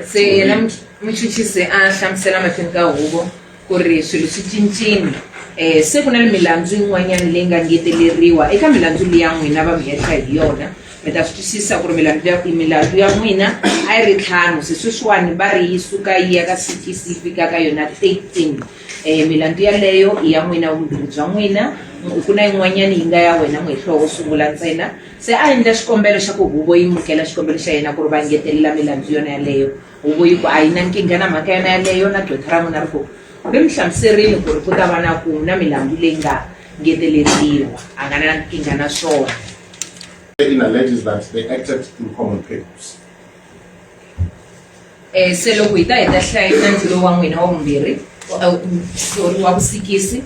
Se yena muchuchisi a hlamusela mahlweni ka huvo ku ri swilo swi cincile se ku na ni milandzu yin'wanyana leyi nga ngeteleriwa eka milandzu liya n'wina va mi hehla hi yona. Mi ta swi twisisa ku ri milandzu ya milandzu ya n'wina a yi ri ntlhanu, se sweswiwani va ri yi suka yi ya ka sikisi yi fika ka yona 13. Milandzu yaleyo i ya n'wina vumbirhi bya n'wina, ku na yin'wanyana yi nga ya wena muhehliwa wo sungula ntsena. Se a endla xikombelo xa ku huvo yi mukela xikombelo xa yena ku ri va ngetelela milandzu yona yaleyo. Huvo yi ku a yi na nkingha na mhaka yona yaleyo na gqwetha ra n'wina ri ku ri mi hlamuserile ku ri ku ta va na ku na milandzu leyi nga ngeteleriwa, a nga na nkingha na swona. In alleges that they acted in common purpose. Se loko hi ta hi ta hlaya nandzu lowu wa n'wina wa vumbirhi, sorry, wa vusikisi,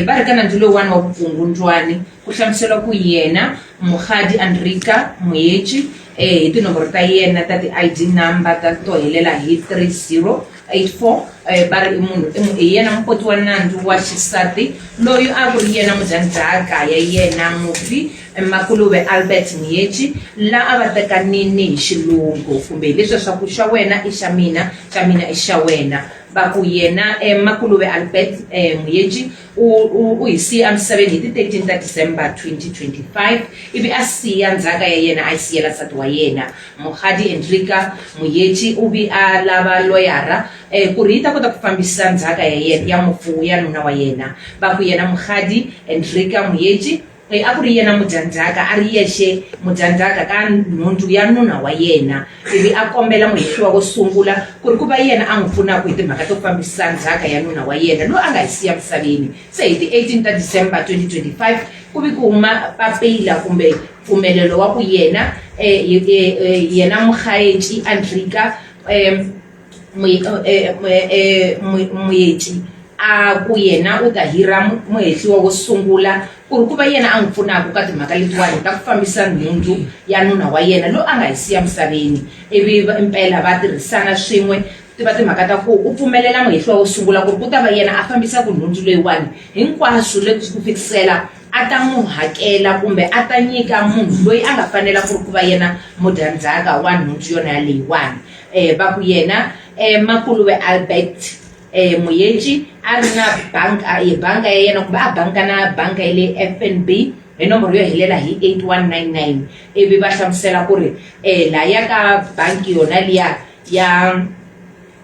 va ri ka nandzu lowuwani wa vukungundzwani ku hlamusela ku yena Mokgadi Andrika Moetši hi tinomboro ta yena ta ti-I_D number ta to helela hi 3084, va ri i munhu hi yena mupoti wa nandzu wa xisati loyi a ku ri yena mudyandzhaka ya yena mufi Makuluve Albert Moetši la a va tekanini hi xilungu kumbe hi leswiya swa ku xa wena i xa mina, xa mina i xa wena. Va ku yena Makuluve Albert Moetši u, u, u hi siye emisaveni hi ti 13 ta December 2025 ivi a siya ndzhaka ya yena a yi siyela nsati wa yena Mokgadi Enrika Moetši. U vi a lava loyara ku ri yi ta kota ku fambisa ndzhaka ya yena ya mufu ya nuna wa yena. Va ku yena Mokgadi Enrika Moetši a ku ri yena mudyandzhaka a ri yexe mudyandzhaka ka nhundzu ya nuna wa yena, ivi a kombela muhehliwa wo sungula ku ri ku va yena a n'wi pfunaka hi timhaka to fambisa ndzhaka ya nuna wa yena loyi a nga hi siya misaveni. Se hi ti 18 ta December 2025 ku vi ku huma papila kumbe mpfumelelo wa ku yena yena Mokgaetši Andrika Moetši a ku yena u ta hira muhehliwa wo sungula ku ri ku va yena a n'wi pfunaka ka timhaka letiwani ta ku fambisa nhundzu ya nuna wa yena loyi a nga hi siya misaveni. Ivi impela va tirhisana swin'we ti va timhaka ta ku u pfumelela muhehliwa wo sungula ku ri ku ta va yena a fambisaka nhundzu leyiwani hinkwaswo leswi ku fikisela a ta n'wi hakela kumbe a ta nyika munhu loyi a nga fanela ku ri ku va yena mudyandzhaka wa nhundzu yona yaleyiwani. Va ku yena Makuluve Albert Moetši a ri na banka banka ya yena kumbe a banka na banka ya le F_N_B hi nomboro yo helela hi 8199, ivi va hlamusela ku ri lahaya ka bangi yona liya ya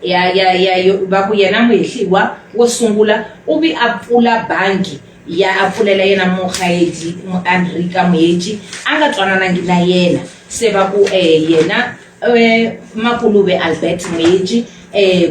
ya ya ya yo va ku yena muhehliwa wo sungula u vi a pfula bangi ya a pfulela yena Mokgadi Andrika Moetši a nga twananangi na yena, se va ku yena Makuluve Albert Moetši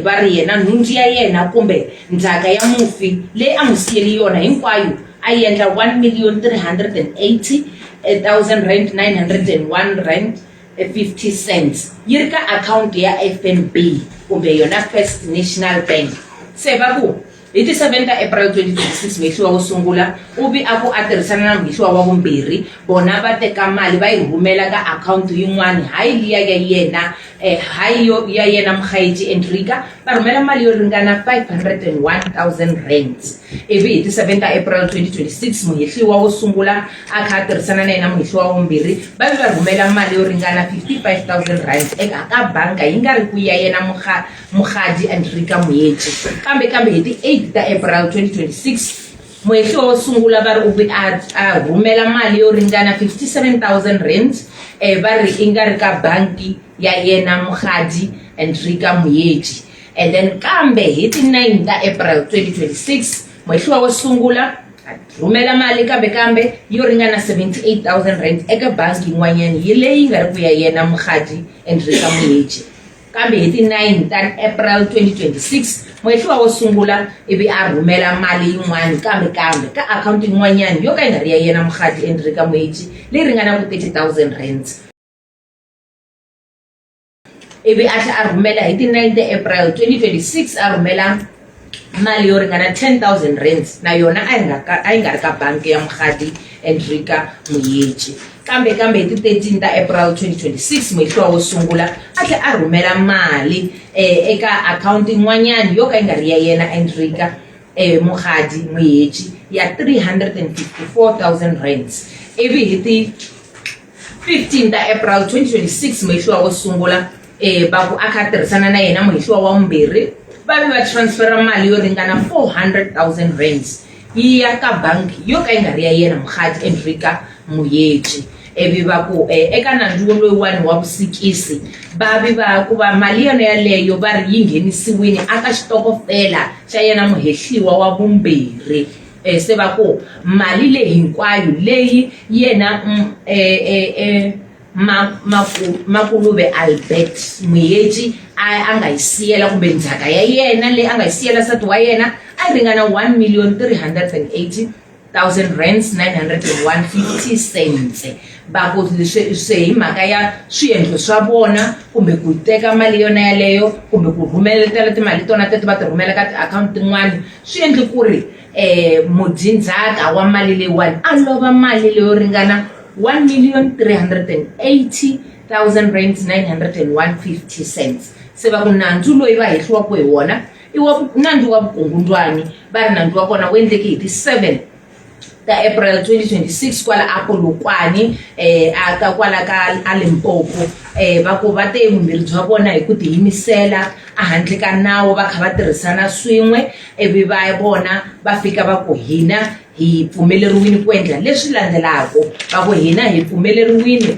va ri yena nhundzu ya yena kumbe ndzhaka ya mufi leyi a n'wi siyeli yona hinkwayo a yi endla 1 380 000 rand 901 rand 50 cents yi ri ka akhawunti ya F_N_B kumbe yona First National Bank. Se va ku hi ti 7 ta April 2026 muhehliwa wo sungula u vi a ku a tirhisana na muhehliwa wa vumbirhi, vona va teka mali va yi rhumela ka akhawunti yin'wani hayi liya ya yena hayi yo ya yena Mokgaetši Enrika, va rhumela mali yo ringana 501 000 rands. Ivi hi ti 7 ta April 2026 muhehliwa wo sungula a kha a tirhisana na yena muhehliwa wa vumbirhi va vi va rhumela mali yo ringana 55 000 rands eka ka banka yi nga ri ku ya yena Mokgadi Andrika Moetši. Kambe kambe hi ti 8 ta April 2026 muhehliwa wo sungula va ri u vi a a rhumela mali yo ringana 57 000 rands va ri i nga ri ka banki ya yena Mokgadi Andrika Moetši. And then kambe hi ti 9 ta April 2026 muhehliwa wo sungula a rhumela mali kambe kambe yo ringana 78 000 rand eka bangi yin'wanyana yi leyi nga ri ku ya yena Mokgadi Andrika Moetši. Kambe hi ti 9 ta April 2026 muhehliwa wo sungula ivi a rhumela mali yin'wana kambe kambe ka akhawunti yin'wanyana yo ka yi nga ri ya yena Mokgadi Andrika Moetši leyi ringanaka 30 000 rands. Ivi a tlhela a rhumela hi ti 9 ta April 2026 a rhumela mali yo ringana 10 000 rands na yona a yi nga ka a yi nga ri ka bangi ya Mokgadi Andrika Moetši. Kambe kambe hi ti 13 ta April 2026 muhehliwa wo sungula a tlhela a rhumela mali eka akhawunti yin'wanyana yo ka yi nga ri ya yena Andrika Mokgadi Moetši ya 354 000 rands. Ivi hi ti 15 ta April 2026 muhehliwa wo sungula Va ku a kha a tirhisana na yena muhehliwa wa vumbirhi, va ve va transfera mali yo ringana 400,000 rands yi ya ka bangi yo ka yi nga ri ya yena Mokgadi Enrica Moetši. Ivi va ku eka nandzu woloyiwani wa vusikisi va vi va ku va mali yona yaleyo va ri yi nghenisiwile a ka xitokofela xa yena muhehliwa wa vumbirhi. Se va ku mali leyi hinkwayo leyi yena Makulube Albert Moetši a nga yi siyela kumbe ndzhaka ya yena leyi a nga yi siyela nsati wa yena a yi ringana 1 million 380 thousand rands 901.50 cents. Va ku leswi se hi mhaka ya swiendlo swa vona kumbe ku teka mali yona yaleyo kumbe ku rhumeletela timali tona teto va ti rhumela ka tiakhawunti tin'wani swi endle ku ri mudzindzhaka wa mali leyiwani a lova mali leyo ringana 1 million 380 thousand rands 901.50 cents. Se va ku nandzu loyi va hehliwaka hi wona i wa nandzu wa vukungundwani, va ri nandzu wa kona wu endleke hi ti 7 ta April 2026 kwala a Polokwane, a ka kwala ka a Limpopo. Va ku va te vumbirhi bya vona hi ku tiyimisela a handle ka nawu va kha va tirhisana swin'we, ivi va vona va fika va ku hina hi pfumeleriwile ku endla leswi landzelaka. Va ku hina hi pfumeleriwile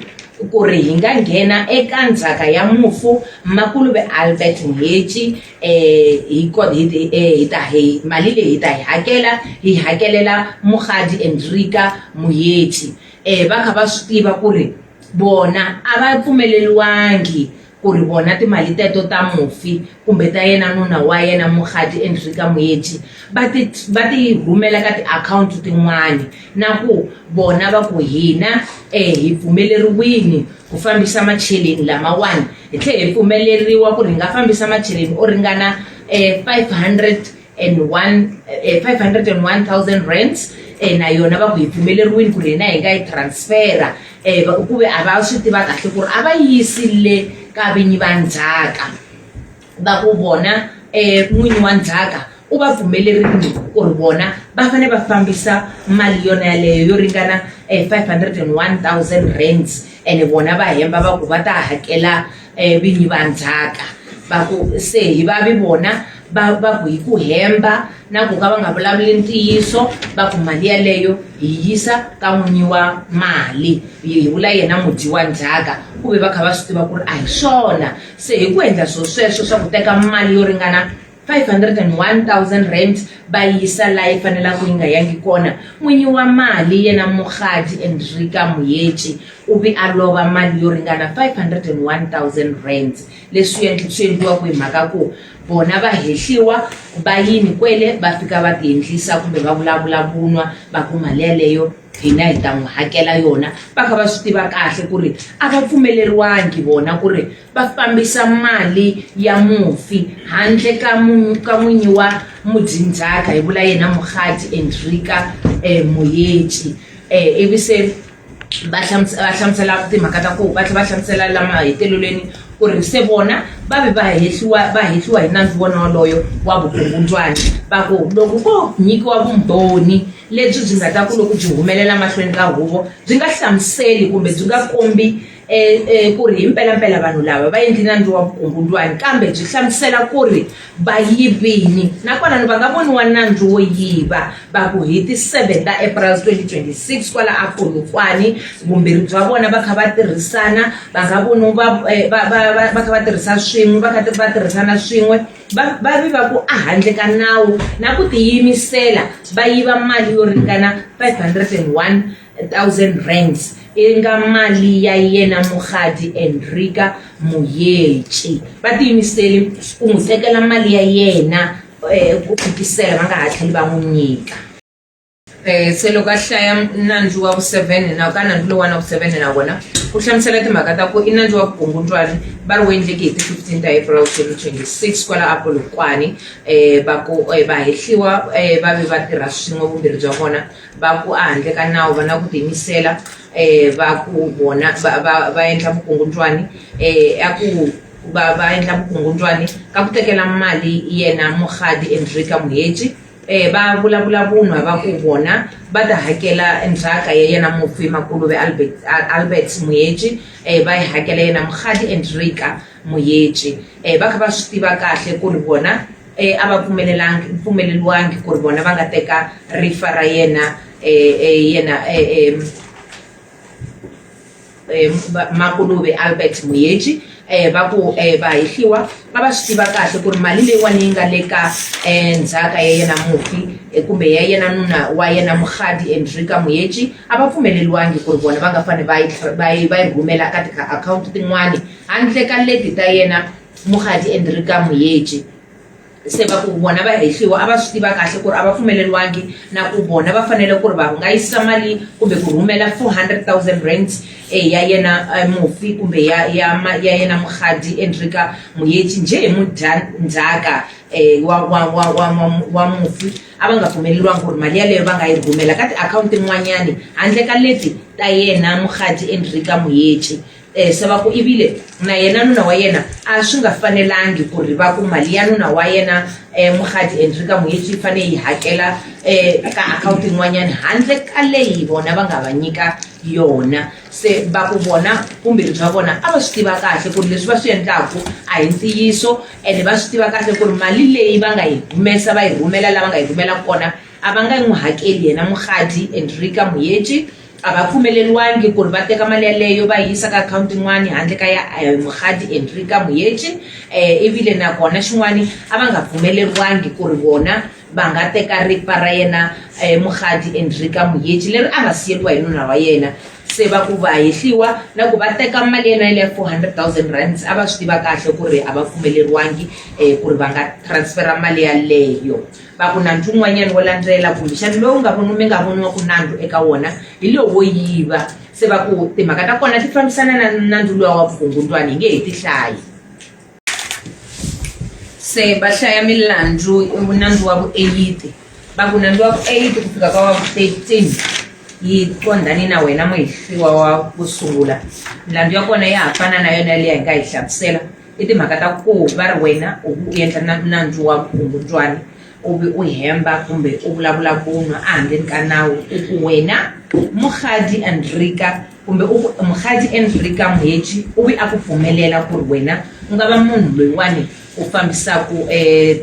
ku ri hi nga nghena eka ndzhaka ya mufu Makulube Albert Moetši, hi hi hi ta hi mali leyi hi ta yi hakela hi hakelela Mokgadi Enrica Moetši. Va kha va swi tiva ku ri vona a va pfumeleriwangi ku ri vona timali teto ta mufi kumbe ta yena nuna wa yena Mokgadi Enrica Moetši va ti va ti rhumela ka tiakhawunti tin'wani, na ku vona va ku hina hi pfumeleriwini ku fambisa macheleni lamawani, hi tlhela hi pfumeleriwa ku ri hi nga fambisa macheleni o ringana 501,000 rands, na yona va ku hi pfumeleriwini ku ri hina hi nga yi transfera. Ku ve a va swi tiva kahle ku ri a va yisi le ka vinyi va ndzhaka. Va ku vona n'winyi wa ndzhaka u va pfumelerile ku ri vona va fanele va fambisa mali yona yaleyo yo ringana 501,000 rands, ene vona va hemba va ku va ta hakela vinyi va ndzhaka. Va ku se hi vavi vona va va ku hi ku hemba na ku ka va nga vulavuli ntiyiso, va ku mali yaleyo hi yisa ka n'winyi wa mali, hi vula yena mudyi wa ndzhaka, ku ve va kha va swi tiva ku ri a hi swona. Se hi ku endla swo sweswo swa ku teka mali yo ringana 501,000 rand va yisa laha yi fanelaka yi nga yangi kona, n'winyi wa mali yena Mokgadi Enrica Moetši u vi a lova mali yo ringana 501,000 rand. Leswi swi endliwaka hi mhaka ku vona va hehliwa va yini kwele va fika va tiendlisa kumbe va vulavula vunwa va ku mali yaleyo hina hi ta n'wi hakela yona, va kha va swi tiva kahle ku ri a va pfumeleriwangi vona ku ri va fambisa mali ya mufi handle ka ka n'winyi wa mudzindzhaka, hi vula yena Mokgadi Enrica Moetši. Ivi se va va hlamusela timhaka ta ku va tlhela va hlamusela la mahetelelweni ku ri se vona va ve va hehliwa va hehliwa hi nandzu wona woloyo wa vukungundzwani. Va ku loko ko nyikiwa vumbhoni lebyi byi nga ta ku loko byi humelela mahlweni ka huvo byi nga hlamuseli kumbe byi nga kombi ku ri himpelampela vanhu lava va endli nandzu wa vukungundzwani, kambe byi hlamusela ku ri va yivini, nakona va nga voniwa nandzu wo yiva. Va ku hi ti 7 ta April 2026 kwala a Polokwane, vumbirhi bya vona va kha va tirhisana, va nga voniwi va va va va va kha va tirhisa swin'we, va kha va tirhisana swin'we, va va vi va ku a handle ka nawu na ku tiyimisela va yiva mali yo ringana 501,000 rands, i nga mali ya yena Mokgadi Enrica Moetši. Va tiyimisele ku n'wi tekela mali ya yena ku fikisela va nga ha tlheli va n'wi nyika. Se loko a hlaya nandzu wa vu-7 na ka nandzu lowuwani wa vu-7 na wona u hlamusela timhaka ta ku i nandzu wa vukungundzwani va ri wu endleke hi ti-15 ta April 2026 kwala a Polokwane. Va ku va hehliwa va ve va tirha swin'we vumbirhi bya vona, va ku a handle ka nawu va na ku tiyimisela, va ku vona va va va endla vukungundzwani, a ku va va endla vukungundzwani ka ku tekela mali yena Mokgadi Enrica Moetši. Va vulavula vunwa va ku vona va ta hakela ndzhaka ya yena mufi Makuluve Albert, Albert Moetši, va yi hakela yena Mokgadi Hendrika Moetši. Va kha va swi tiva kahle ku ri vona a va pfumelelangi pfumeleriwangi ku ri vona va nga teka rifa ra yena yena Makuluve Albert Moetši va ku va hehliwa a va swi tiva kahle ku ri mali leyiwani yi nga le ka ndzhaka ya yena mufi kumbe ya yena nuna wa yena Mokgadi Hendrika Moetši a va pfumeleriwangi ku ri vona va nga fane va yi va yi va yi rhumela ka tiakhawunti tin'wani handle ka leti ta yena Mokgadi Hendrika Moetši. Se va ku vona va hehliwa a va swi tiva kahle ku ri a va pfumeleriwangi na ku vona va fanele ku ri va nga yisa mali kumbe ku rhumela 400,000 rands eh, ya yena eh, mufi kumbe ya ya ya yena Mokgadi Hendrika Moetši njhe hi mudyandzhaka eh, wa wa wa wa wa, wa mufi a va nga pfumeleriwangi ku ri mali yaleyo va nga yi rhumela ka tiakhawunti tin'wanyani handle ka leti ta yena Mokgadi Hendrika Moetši. Se va ku ivile na yena nuna wa yena a swi nga fanelangi ku ri va ku mali ya nuna wa yena Mokgadi Hendrika Moetši yi fane yi hakela ka akhawunti yin'wanyana handle ka leyi vona va nga va nyika yona. Se va ku vona vumbirhi bya vona a va swi tiva kahle ku ri leswi va swi endlaku a hi ntiyiso ene va swi tiva kahle ku ri mali leyi va nga yi humesa va yi rhumela la va nga yi rhumela kona a va nga n'wi hakeli yena Mokgadi Hendrika Moetši. A va pfumeleriwangi ku ri va teka mali yaleyo va yi yisa ka akhawunti yin'wani handle ka ya Mokgadi Hendrika Moetši ivile nakona xin'wani a va nga pfumeleriwangi ku ri vona va nga teka rifa ra yena Mokgadi Hendrika Moetši leri a nga siyeriwa hi nuna wa yena. Se va ku va hehliwa na ku va teka mali ya yena yaleyo 400,000 rands a va swi tiva kahle ku ri a va pfumeleriwangi ku ri va nga transfer-a mali yaleyo. Va ku nandzu wun'wanyana wo landzela kumbexana lowu nga voni mi nga voniwa ku nandzu eka wona hi lowo wo yiva. Se va ku timhaka ta kona ti fambisana na nandzu luwa wa vukungundwani hi nge he ti hlayi. Se va hlaya milandzu nandzu wa vueyiti va ku nandzu wa vueyiti ku fika ka wa vu 13 yi qondhani na wena muhehliwa wa ku sungula. Milandzu ya kona ya ha fana na yona liya hi nga yi hlamusela. I timhaka ta ku va ri wena u endla na nandzu wa vukungundzwani u vi u hemba kumbe u vulavula vunwa ehandleni ka nawu u ku wena Mokgadi Andrika kumbe u ku Mokgadi Andrika Moetši u vi a ku pfumelela ku ri wena u nga va munhu loyiwani u fambisaku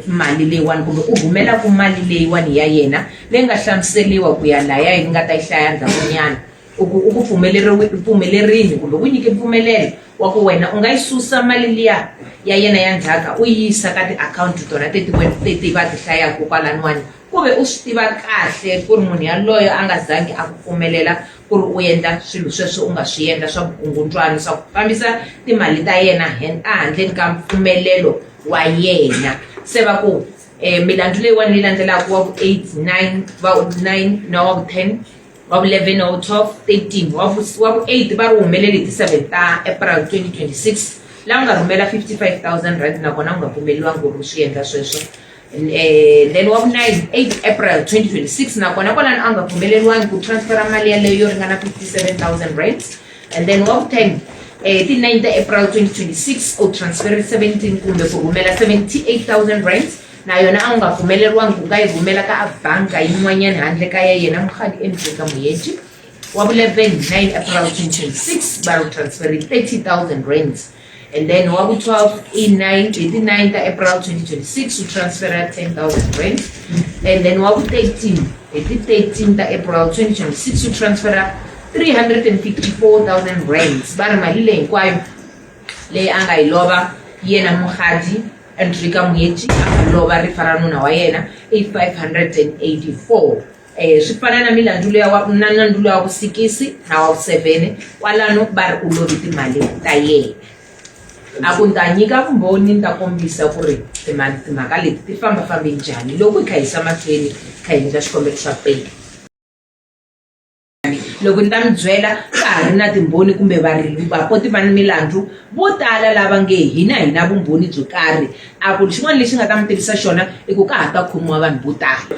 mali leyiwani kumbe u rhumelaku mali leyiwani ya yena leyi nga hlamuseliwa ku ya laya yi nga ta yi hlaya ndzhakunyana. U ku u ku pfumelerini kumbe u ku nyike mpfumelelo wa ku wena u nga yi susa mali liya ya yena ya ndzhaka u yi yisa ka tiakhawunti tona teti teti va ti hlayaka kwalaniwani ku ve u swi tiva kahle ku ri munhu yaloye a nga zangi a ku pfumelela ku ri u endla swilo sweswo u nga swi endla swa vukungundzwani swa ku fambisa timali ta yena ehandleni ka mpfumelelo wa yena. Se va ku milandzu leyiwani leyi landzelaka wa vu 8 9 va 9 na wa vu 10 wa vu 11 wa vu 12 13 wa vu wa vu 8 va ri humelele hi ti 7 ta April 2026 laha u nga rhumela 55000 rand nakona u nga pfumeleriwangi ku ri u swi endla sweswo then wa vu 9 8 April 2026 nakona kwalano a nga pfumeleriwangi ku transfera mali yaleyo yo ringana 57000 rands and then wa vu 10 ti 9 ta April 2026 u transfere 17 kumbe ku rhumela 78000 rands Na yona a wu nga pfumeleriwangi ku nga yi rhumela ka banka yin'wanyana handle ka ya yena Mokgadi Hendrika Moetši. Wa vu 11, 9 April 2026 va ri transferi 30,000 rands and then wa vu 12 i 9 hi ti 9 ta April 2026 u transfera 10,000 rands and then wa vu 13 hi ti 13 ta April 2026 u transfera 354,000 rands va ri mali leyi hinkwayo leyi a nga yi lova yena Mokgadi Andrika Moetši a nga lova rifa ra nuna wa yena i 584. Swi fana na milandzu luya wa na nandzu luya wa vusikisi na wa vusevhene kwalano va ri u lovi timali ta yena. A ku ni ta nyika vumbhoni ni ta kombisa ku ri timali timhaka leti ti fambafambe njhani loko hi kha hi yisa mahlweni hi kha hi endla xikombelo xa peyili. Loko ni ta mi byela ka ha ri na timbhoni kumbe varili vapoti va milandzu vo tala lava nge hina hi na vumbhoni byo karhi a ku xin'wana lexi nga ta mi tivisa xona i ku ka ha ta khomiwa vanhu vo tala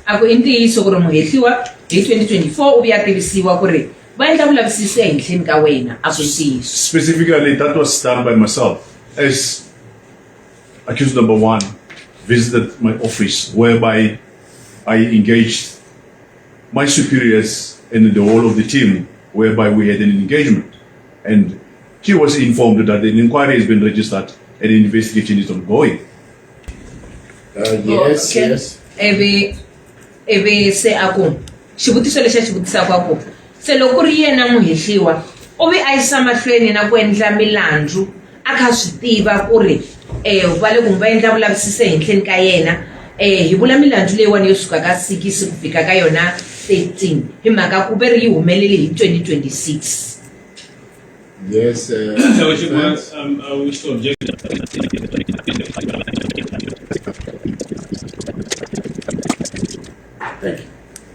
a ku i ntiyiso ku ri muhehliwa hi 2024 u vuya tivisiwa ku ri va endla vulavisisi ehenhleni ka wena a ku ntiyiso. Specifically, that was done by myself as accused number one. visited my office, whereby I engaged my superiors and the whole of the team, whereby we had an engagement. And she was informed that an inquiry has been registered and an investigation is ongoing. Yes, Okay. yes. Ivi ivi se a ku xivutiso lexi a xi vutisaka a ku se loko ku ri yena muhehliwa u vi a yisa mahlweni na ku endla milandzu a kha swi tiva ku ri um va le ku va endla vulavisisi ehenhleni ka yena um hi vula milandzu leyiwani yo suka ka 6 ku fika ka yona 13 hi mhaka ku ve ri yi humelele hi 2026. Yes. Your Worship, Defense. I wish to object. Thank you.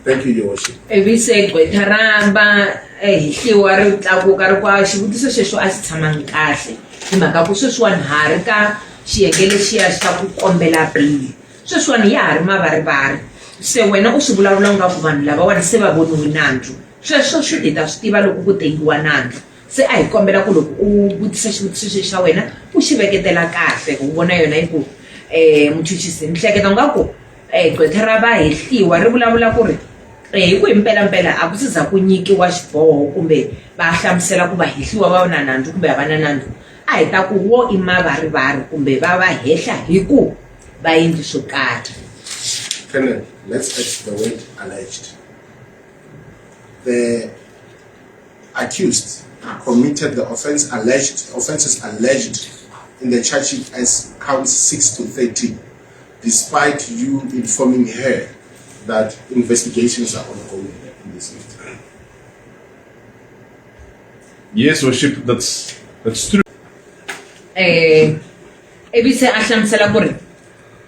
Thank you, Your Worship. Ivi se gqwetha ra va hehliwa ri tlakuka ri kwa xivutiso xexo a xi tshamangi kahle hi mhaka ku sweswiwani ha ri ka xiyenge lexiya xa ku kombela beyili sweswiwani ya ha ri mavarivari se wena u swi vulavula nga ku vanhu lavawani se va voniwi nandzu sweswo swi hi ta swi tiva loko ku tengiwa nandzu se a hi kombela ku loko u vutisa xivutiso xexi xa wena u xi veketela kahle ku vona yona yi ku muchuchisi ni hleketa nga ku gqwetha ra vahehliwa ri vulavula ku ri hi ku hi mpelampela a ku se za ku nyikiwa xiboho kumbe va hlamusela ku vahehliwa va na nandzu kumbe a va na nandzu a hi ta ku wo i mavarivari kumbe va va hehla hi ku va endli swo karhi. Colonel, let's add the word alleged. The accused committed the offense alleged, offenses alleged in the charge sheet as counts 6 to 13, despite you informing her that investigations are ongoing in this matter. Yes, Worship, that's true. Ivi se a hlamusela ku ri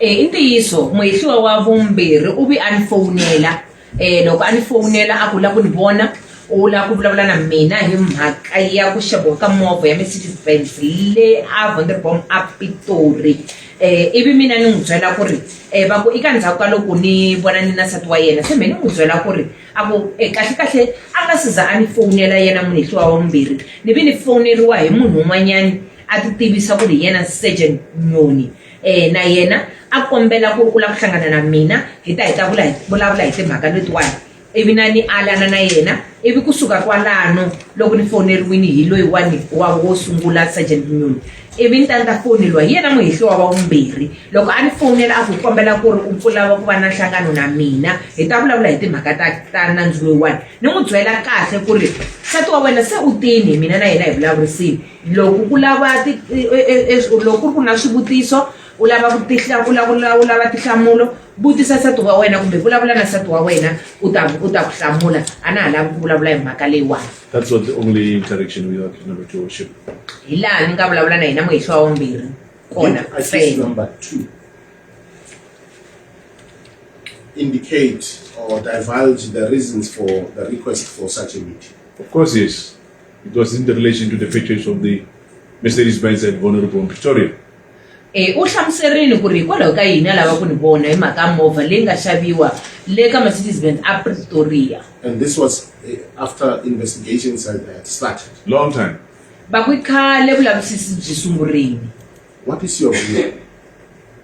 i ntiyiso muhehliwa wa vumbirhi u vi a ni fowunela loko a ni fowunela a ku la ku ni vona u lava ku vulavula na mina hi mhaka ya ku xaviwa ka movha ya Mercedes Benz le a Wonderboom a Pitori ivi mina ni n'wi byela ku ri va ku i ka ndzhaku ka loko ni vona ni na nsati wa yena se me ni n'wi byela ku ri a ku kahle kahle a nga si za a ni fowunela yena muhehliwa wa vumbirhi ni vi ni fowuneriwa hi munhu un'wanyani a ti tivisa ku ri hi yena Sergeant Nyoni na yena a kombela ku ri u lava ku hlangana na mina hi ta hi ta vulavula hi timhaka letiwani ivi na ni alana na yena ivi kusuka kwalano loko ni fowuneriwini hi loyiwani wa wo sungula Sergeant Nyoni ivi ni ta ni ta fowuneriwa hi yena muhehliwa wa vumbirhi loko a ni fowunela a ku kombela ku ri u lava ku va na nhlangano na mina hi ta vulavula hi timhaka ta nandzu loyiwani ni n'wi byela kahle ku ri nsati wa wena se u tini hi mina na yena hi vulavurisini loko ku lava ti loko ku ri ku na swivutiso u lava ku tihla u lava u lava tinhlamulo vutisa nsati wa wena kumbe vulavula na nsati wa wena u ta ku hlamula a na ha lavi ku vulavula hi mhaka leyiwani. That's not the only interaction with accused number 2, Worship. Hi laha ni nga vulavula na yena muhehliwa wa vumbirhi kona Did accused ntsena. number 2 indicate or divulge the reasons for the request for such a meeting? Of course, yes. It was in the relation to the purchase of the Mercedes Benz at Wonderboom Pretoria. U hlamuserile ku ri hikwalaho ka yini a lava ku ni vona hi mhaka ya movha leyi nga xaviwa le ka Mercedes Benz a Pretoria. And this was after investigations had started. Long time. Va ku i khale vulavisisi byi sungurile. What is your view,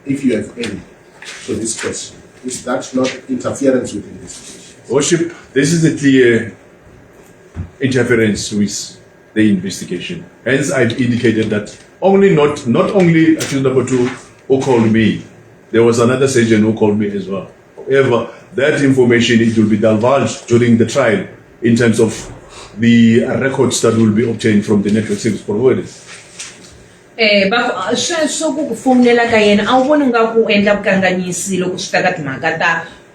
if you have any, to this question? Is that not interference with investigation? Worship, this is a clear interference with the investigation. Hence, I've indicated that not only accused number 2 who called me, there was another sergeant who called me as well. However, that information, it will be divulged during the trial in terms of the records that will be obtained from the network service providers. Va sweswo ku ku fowunela ka yena a wu voni nga ku endla vukanganyisi loko swi ta ka timhaka ta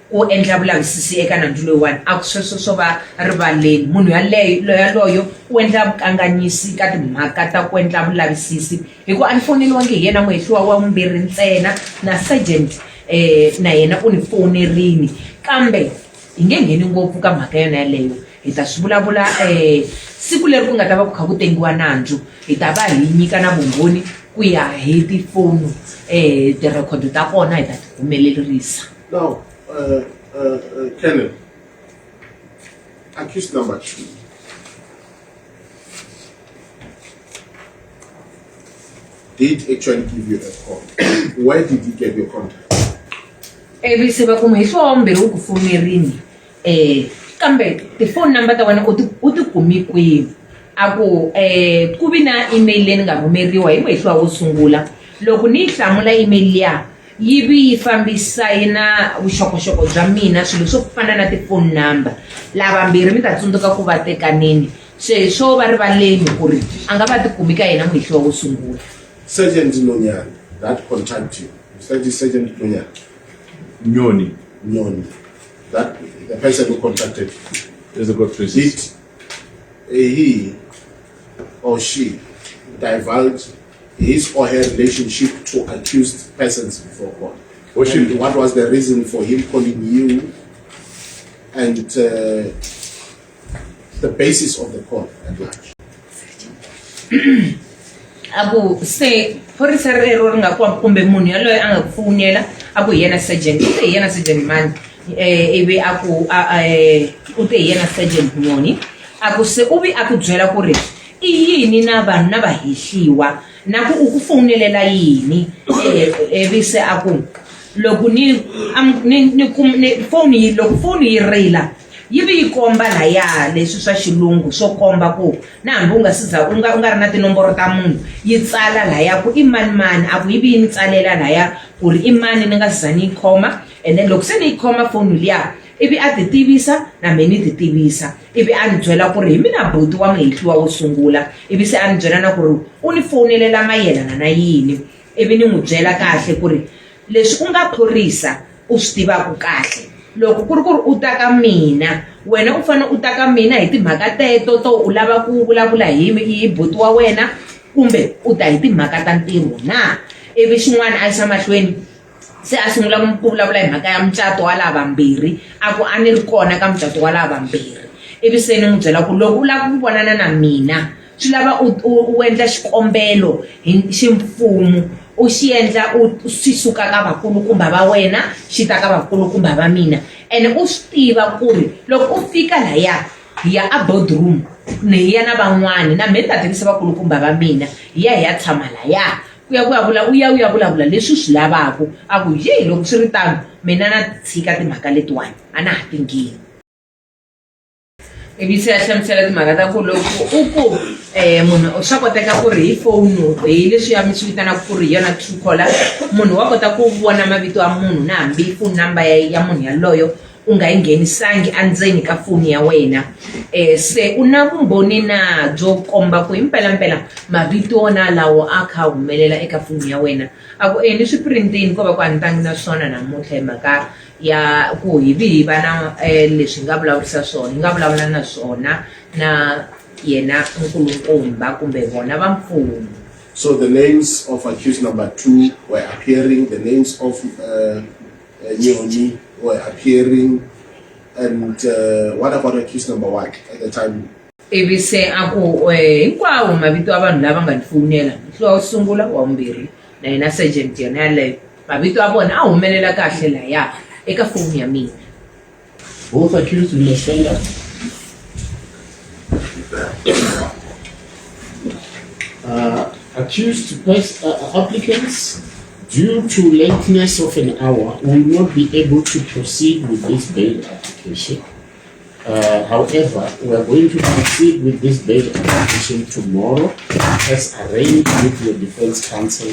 ku endla vulavisisi eka nandzu loyiwani a ku sweswo swo va rivaleni munhu yaleyo yaloyo u endla vukanganyisi ka timhaka ta ku endla vulavisisi hikuva a ni fowuneriwangi hi yena muhehliwa wa vumbirhi ntsena na sergeant na yena u ni fowunerini kambe hi nge ngheni ngopfu ka mhaka yona yaleyo hi ta swi vulavula siku leri ku nga ta va ku kha ku tengiwa nandzu hi ta va hi nyika na vumbhoni ku ya hi tifoni tirhekhodo ta kona hi ta ti humelerisa. Now, Colonel, accused number 2. Did actually give you a call. Where did he get your contact? Ivi se va ku muhehliwa wa vumbirhi u ku fonerini um kambe ti-phone number ta wena u ti u ti kumi kwihi a ku um ku vi na email leyi ni nga rhumeriwa hi muhehliwa wo sungula loko ni yi hlamula email liya yi vi yi fambisa yi na vuxokoxoko bya mina swilo swo fana na ti-phone number lavambirhi mi ta tsundzuka ku va tekanini se swo va rivaleni ku ri a nga va tikumi ka yena muhehliwa wo sungula Sergeant Nonyana that contact you. You said it's Sergeant Nonyana. Nyoni. Nyoni. That the person who contacted you. Is the court Did he or she divulge his or her relationship to accused persons before court? Or she- And what was the reason for him calling you and the basis of the call at large? A ku se phorisa rero ri nga kwa kumbe munhu yaloye a nga ku fowunela a ku hi yena sergeant u te hi yena sergeant mani um ivi a ku u te hi yena sergeant Nyoni a ku se u vi a ku byela ku ri i yini na vanhu na va hehliwa na ku u ku fowunelela yini ivi se a ku loko ni ni ni ni foni yi loko foni yi rila yi vi yi komba laya leswi swa xilungu swo komba ku na hambi u nga si za u nga u nga ri na tinomboro ta munhu yi tsala laya ku i mani mani a ku yi vi yi ni tsalela laya ku ri i mani ni nga za ni yi khoma and then loko se ni yi khoma foni liya ivi a ti tivisa na me ni ti tivisa ivi a ni byela ku ri hi mina buti wa muhehliwa wo sungula ivi se a ni byela na ku ri u ni fowunelela mayelana na yini ivi ni n'wi byela kahle ku ri leswi u nga phorisa u swi tivaka kahle loko ku ri ku ri u ta ka mina wena u fanele u ta ka mina hi timhaka teto to u lava ku vulavula hi hi buti wa wena kumbe u ta hi timhaka ta ntirho na ivi xin'wana a yisa mahlweni se a sungula ku vulavula hi mhaka ya mucato wa lava vambirhi a ku a ni ri kona ka mucato wa lava vambirhi ivi se ni n'wi byela ku loko u lava ku vonana na mina swi lava u u u endla xikombelo hi ximfumo u xi endla u swi suka ka vakulukumba va wena xi ta ka vakulukumba va mina ene u swi tiva ku ri loko u fika laya hi ya a boardroom ni hi ya na van'wani na mehe ni ta tivisa vakulukumba va mina hi ya hi ya tshama laya ku ya ku ya vula u ya u ya vulavula leswi u swi lavaka a ku ye loko swi ri tano mina na tshika timhaka letiwani a na ha ti ngheni ivi se a hlamusela timhaka ta ku loko u ku um munhu swa koteka ku ri hi foni hi leswiya mi swi vitanaka ku ri hi yona true caller munhu wa kota ku vona mavito ya munhu na hambi phone number ya ya munhu yaloyo u nga yi nghenisangi endzeni ka foni ya wena um se u na vumbhoni na byo komba ku himpelampela mavito wona lawo a kha a humelela eka foni ya wena a ku e ni swi printini ko va ku a ni tangi na swona namuntlha hi mhaka ya ku hi vi hi va na leswi hi nga vulavurisa swona hi nga vulavula na swona na yena nkulukumba kumbe vona va mfumo. So the names of accused number two were appearing, the names of Nyoni were appearing, and what about accused number one at the time? Ivi se a ku hinkwawo mavito ya vanhu lava nga ni fowunela mhlowa wo sungula wa vumbirhi na yena sergeant yona yaleyo mavito ya vona a humelela kahle laya eka foni ya mina. Both accused you may stand up. Accused applicants, due to lateness of an hour, will not be able to proceed with this bail application. However, we are going to proceed with this bail application tomorrow as arranged with your defense counsel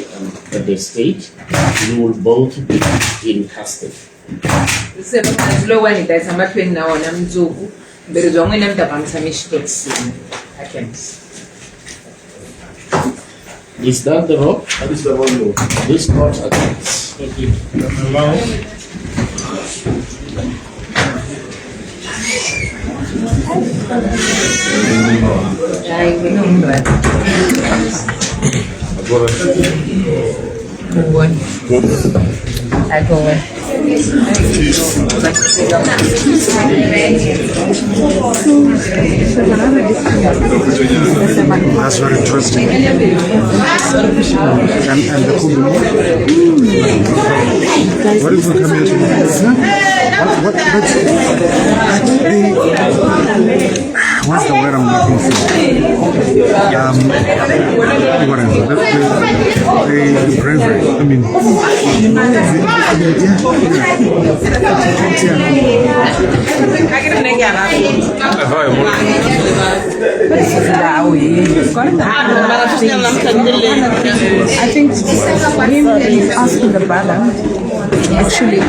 and the state. You will both be in custody. Se nandzu lowuwani hi ta yisa mahlweni na wona mundzuku mbirhi bya n'wina mi ta va mi tshame xitokisini a campus. Is that the rock? That is the one, Lord. This court adjourns. Thank you. Hayi wena u munhu wa Hayi ko wena. That's very interesting. And the Kubi, what if we come here to what, but they, What's the word I'm looking for? Whatever. The bravery. I mean, I think him asking the brother actually.